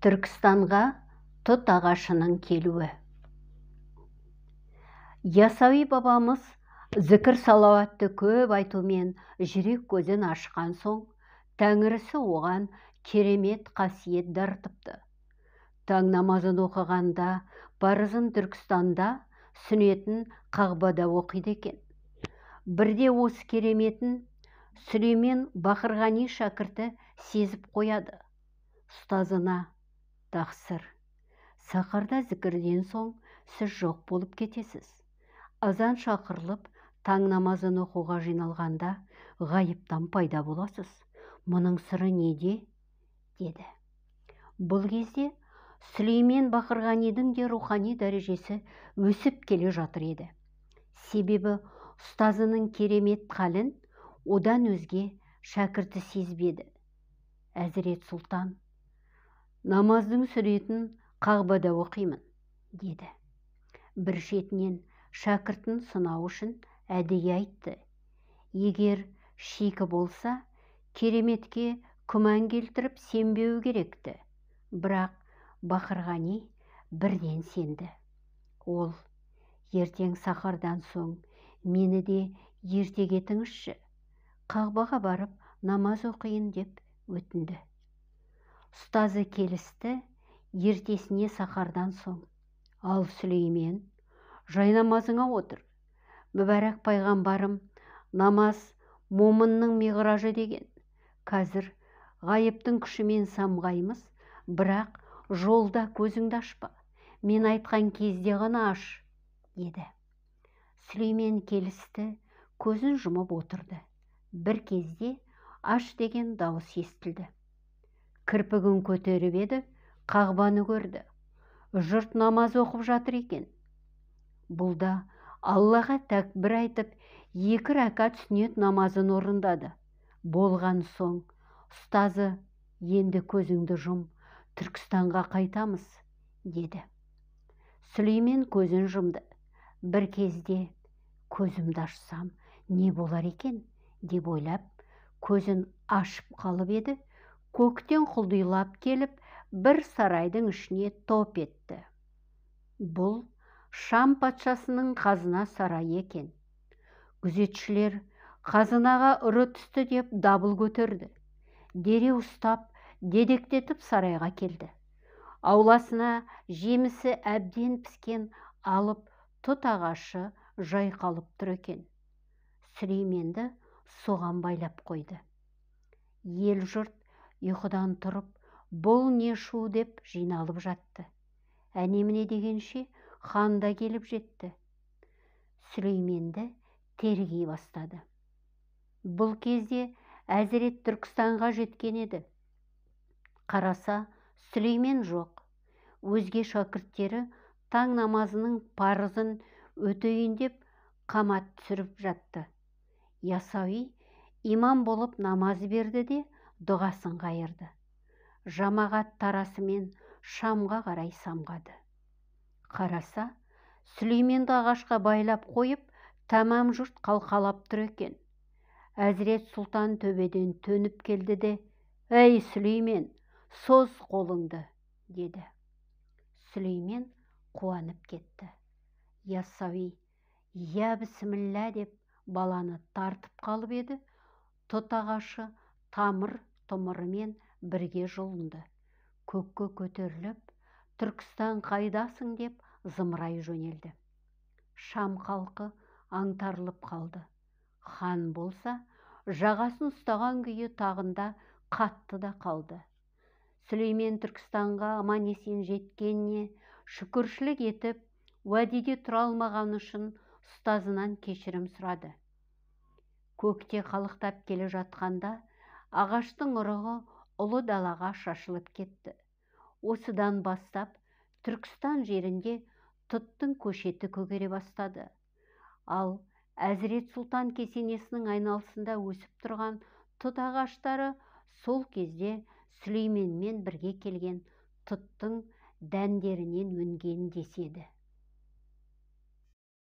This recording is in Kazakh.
Түркістанға тұт ағашының келуі. Ясауи бабамыз зікір салауатты көп айтумен жүрек көзін ашқан соң, тәңірісі оған керемет қасиет дарытыпты. Таң намазын оқығанда парызын Түркістанда, сүннетін Қағбада оқиды екен. Бірде осы кереметін Сүлеймен Бақырғани шәкірті сезіп қояды. Ұстазына: «Тақсыр, сахарда зікірден соң сіз жоқ болып кетесіз. Азан шақырылып, таң намазын оқуға жиналғанда ғайыптан пайда боласыз. Мұның сыры неде?» деді. Бұл кезде Сүлеймен Бақырғанидің де рухани дәрежесі өсіп келе жатыр еді. Себебі ұстазының керемет халін одан өзге шәкірті сезбеді. Әзірет Сұлтан: «Намаздың сүретін Қағбада оқимын», деді. Бір шетінен шәкіртін сынау үшін әдейі айтты. Егер шикі болса, кереметке күмән келтіріп сенбеу керекті. Бірақ Бақырғани бірден сенді. Ол: «Ертең сахардан соң мені де ерте кетіңізші, Қағбаға барып намаз оқиын», деп өтінді. Ұстазы келісті. Ертесіне сахардан соң: «Ал, Сүлеймен, жайнамазыңа отыр. Мүбәрак пайғамбарым намаз момынның миғражы деген. Қазір ғайыптың күшімен самғаймыз, бірақ жолда көзіңді ашпа, мен айтқан кезде ғана аш», деді. Сүлеймен келісті, көзін жұмып отырды. Бір кезде «Аш» деген дауыс естілді. Кірпігін көтеріп еді, Қағбаны көрді. Жұрт намаз оқып жатыр екен. Бұл да Аллаға тәкбір айтып, екі рәкат сүннет намазын орындады. Болған соң ұстазы: «Енді көзіңді жұм, Түркістанға қайтамыз», деді. Сүлеймен көзін жұмды. Бір кезде «Көзімді ашсам, не болар екен?» деп ойлап, көзін ашып қалып еді, көктен құлдилап келіп, бір сарайдың ішіне топ етті. Бұл Шам патшасының қазына сарайы екен. Күзетшілер қазынаға ұры түсті деп дабыл көтерді. Дереу ұстап, дедектетіп сарайға келді. Ауласына жемісі әбден піскен алып тұт ағашы жайқалып тұр екен. Сүлейменді соған байлап қойды. Ел жұрт ұйқыдан тұрып, бұл не шу деп жиналып жатты. Әне-міне дегенше хан да келіп жетті. Сүлейменді тергей бастады. Бұл кезде әзірет Түркістанға жеткен еді. Қараса, Сүлеймен жоқ. Өзге шәкірттері таң намазының парызын өтейін деп қамат түсіріп жатты. Ясауи имам болып намаз берді де, дұғасын қайырды. Жамағат тарасымен Шамға қарай самғады. Қараса, Сүлейменді ағашқа байлап қойып, тәмам жұрт қалқалап тұр екен. Әзірет Сұлтан төбеден төніп келді де: «Әй, Сүлеймен, соз қолыңды», деді. Сүлеймен қуанып кетті. Яссауи: «Я бісміллә», деп баланы тартып қалып еді, тұт ағашы тамыр тұмырымен бірге жұлынды. Көкке көтеріліп, «Түркістан, қайдасың?» деп зымырай жөнелді. Шам халқы аңтарылып қалды. Хан болса, жағасын ұстаған күйі тағында қатты да қалды. Сүлеймен Түркістанға аман есен жеткеніне шүкіршілік етіп, уәдеде тұра алмағаны үшін ұстазынан кешірім сұрады. Көкте қалықтап келе жатқанда ағаштың ұрығы ұлы далаға шашылып кетті. Осыдан бастап Түркістан жерінде тұттың көшеті көгере бастады. Ал Әзірет Сұлтан кесенесінің айналасында өсіп тұрған тұт ағаштары сол кезде Сүлейменмен бірге келген тұттың дәндерінен өнген деседі.